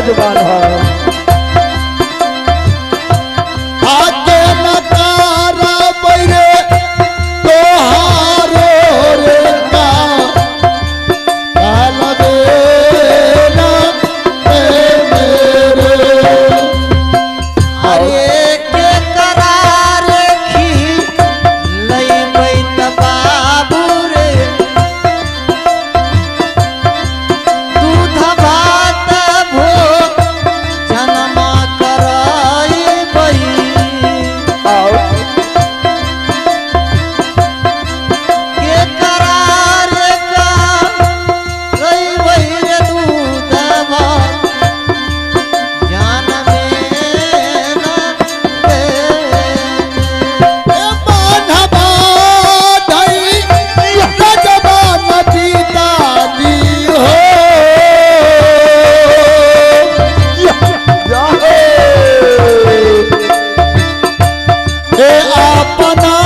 धीरज बांधा। आके नकारा बैरे तोहारो रे का काल बेला ए मेरे। अरे के करार खी लईबै त बाबू रे, दूध भात भोजनमा करैबै। के करार करैबै रे दूध भात जान में न दे। ए बान्हबा धई रजबान पिताजी हो। ए अपना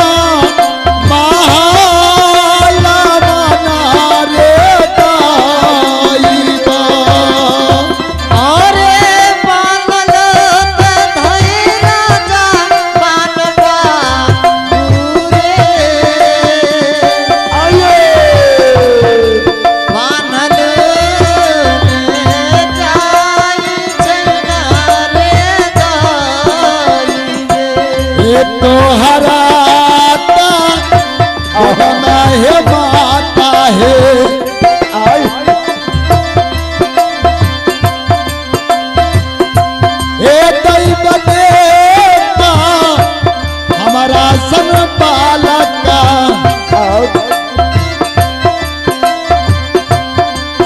महाला बना रे दाईबा। अरे बानल त धई राजा बानबा रे, बान्हल ने जाई छैना रे जाई रे। ए तोहरा ता ना हे माता हे। ए दैव देवता हमारा सन बालका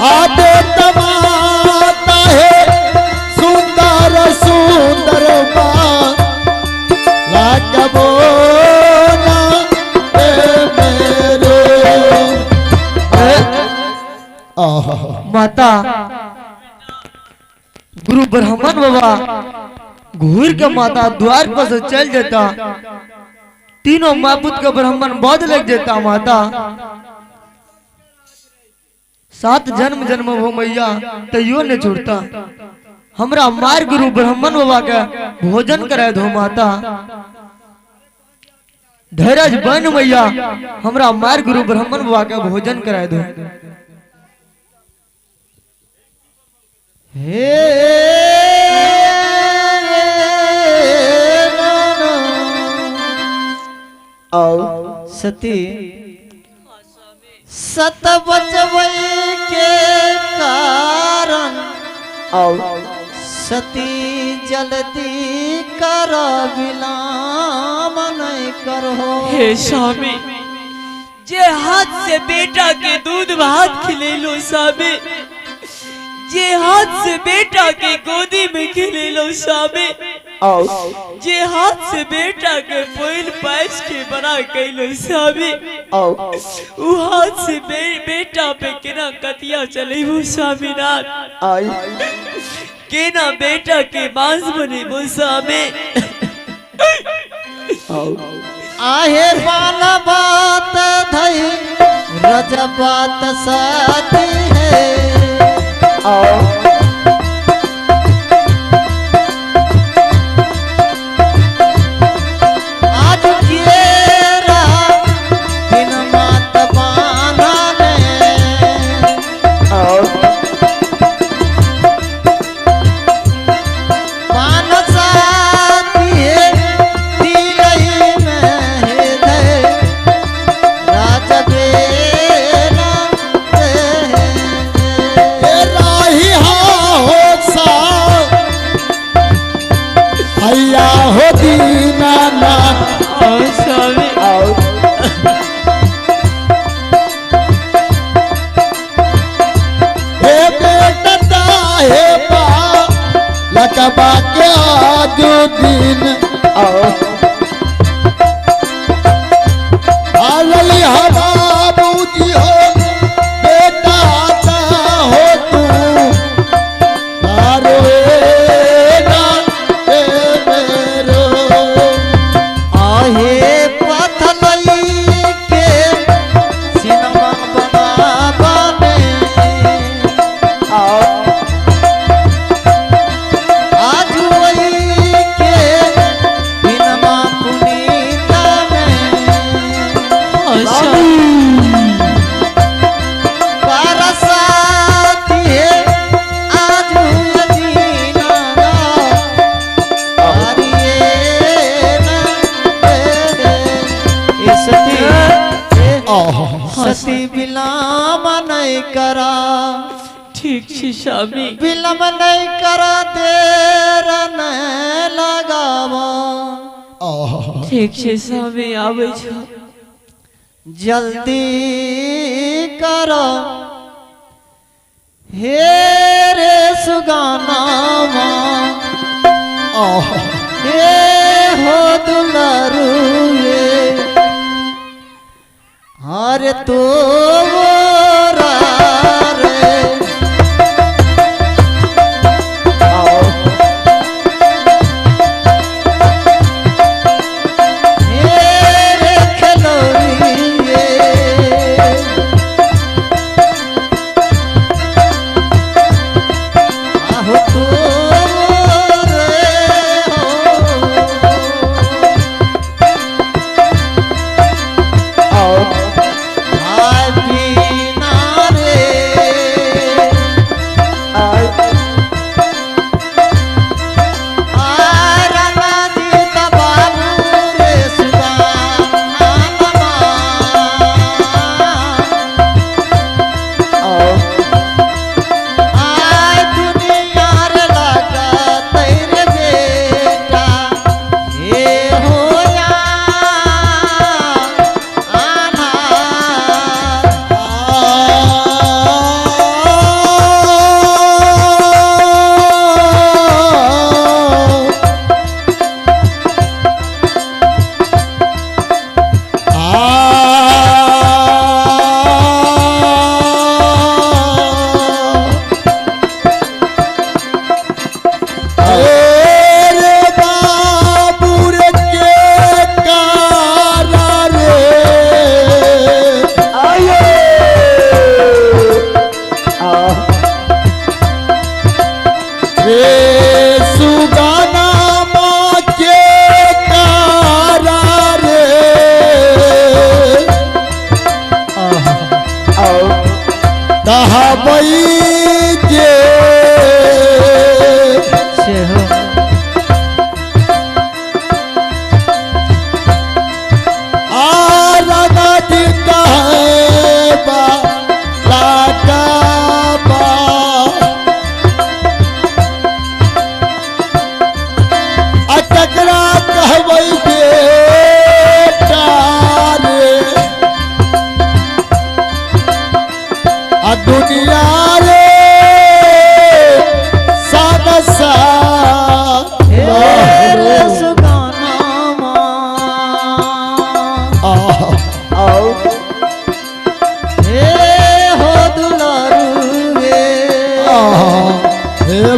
आदे तमाता है सुंदर सुंदर माँ लागबो ना ए मेरे। आहा। माता गुरु ब्राह्मण बाबा घूर के माता द्वार पर से चल जाता, तीनों मापुत के ब्राह्मण बहुत लग जाता। माता सात जन्म जन्म हो मैया तैयो ने छोड़ता। हमरा मार गुरु ब्राह्मण बाबा के भोजन कराए दो माता। धैरज बन मैया हमरा मार गुरु ब्राह्मण बाबा के भोजन कराए दो। हे नाना सती सत बचबै के कारण सती जल्दी कर विलाम नहीं करहो। हे स्वामी, जे हाथ से बेटा के दूध भात खिलेलो स्वामी, जे हाथ से बेटा के गोदी में खिलेलो स्वामी, जे हाथ से बेटा के पोइल पाइस के बना कैलो स्वामी, उ हाथ से बेटा पे केना कतिया चलेबो स्वामीनाथ, केना बेटा के मांस बनेबो स्वामी। आहे बाल बात धई रज बात सती है। आज केरा दिन मात बान्हने बान साथी है दिलई में हृदय राज बेरा ए राही हा हो सा हैया हो दीनानाथ। और स्वामी हे बेटा हे बा लकबा के आज दिन आलली हवा बाबूजी हो बेटा ता हो तू तारो ना ए मेरो। आहे पथलई के सिनेमा बनाबने। सती विलम्ब नहीं करा। ठीक छी स्वामी। विलम्ब नहीं करा, देर नहीं लगावा। ठीक छै स्वामी, आबै छो। जल्दी करो हे रे सुगाना हे हो दुलारुए हर तो रे हे रे खिलौरिए आहो तो रे हो। बिना रे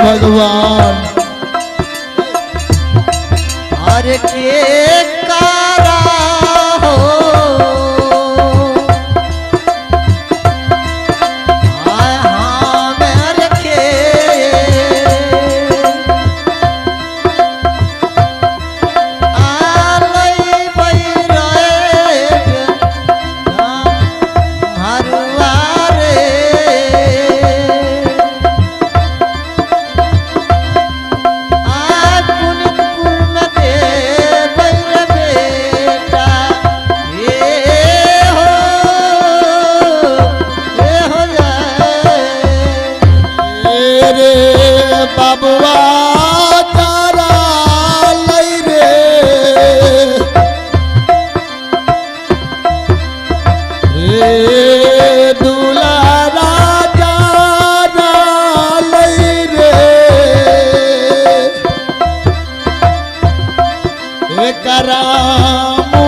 भगवान हर के कारा हो आय हाँ मेरे के आलई बैरे हरुआरे रे बाबुआ तारा लई रे रे दुलारा तारा लई रे हे करामुआ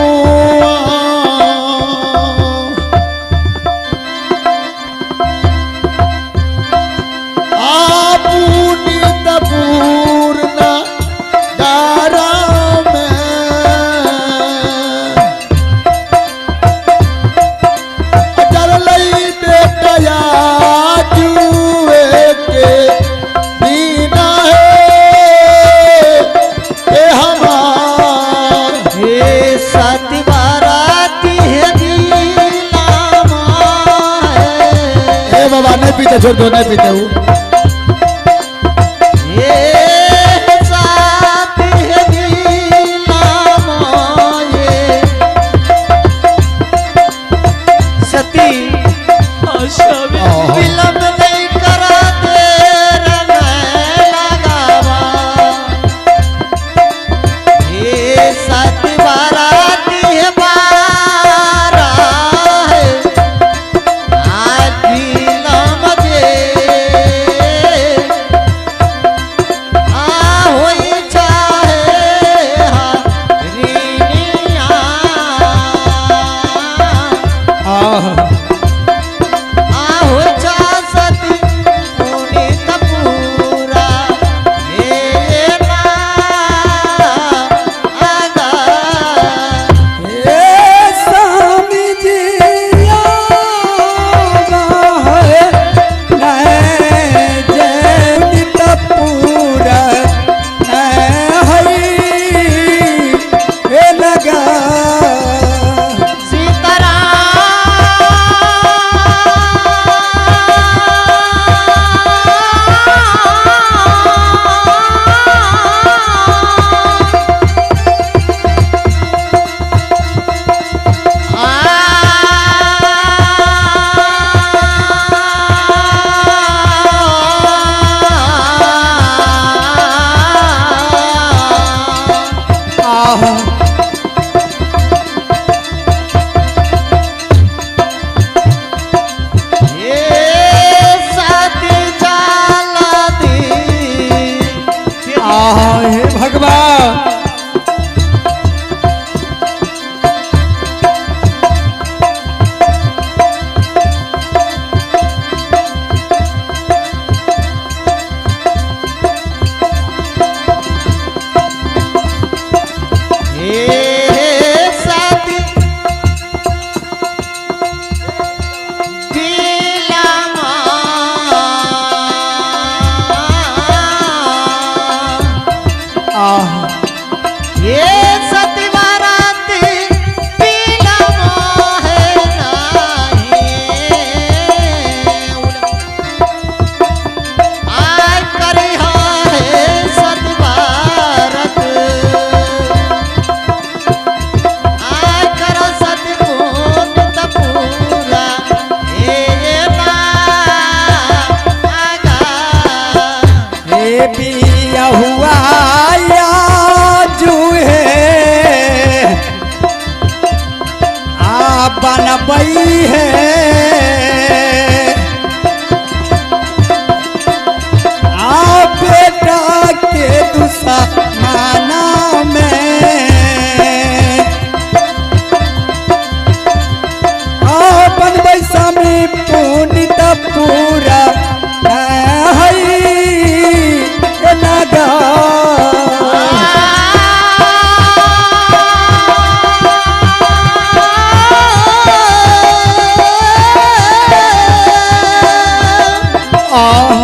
आपुनित पूर्ण दारा में अचल लई बेटया जुए के दीना है ए हमार ए बाबा नहीं पीते, छोड़ दो, नहीं पीते हूँ। सती ठीक बा। हे साथी दिलामा आह ये सती बारात पीलामा है नाही आय करे है सत बारात आय करो सत पून तपूरा हे ना आगा। हे बिया हुआ या जुहे आ बनबई है आ बेटा के दुश्मना में आ बनबै स्वामी पुनित पूरा है नगर। आह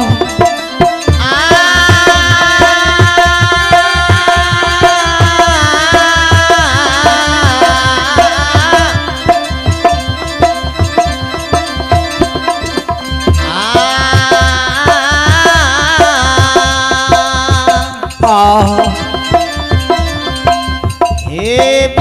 आह हे।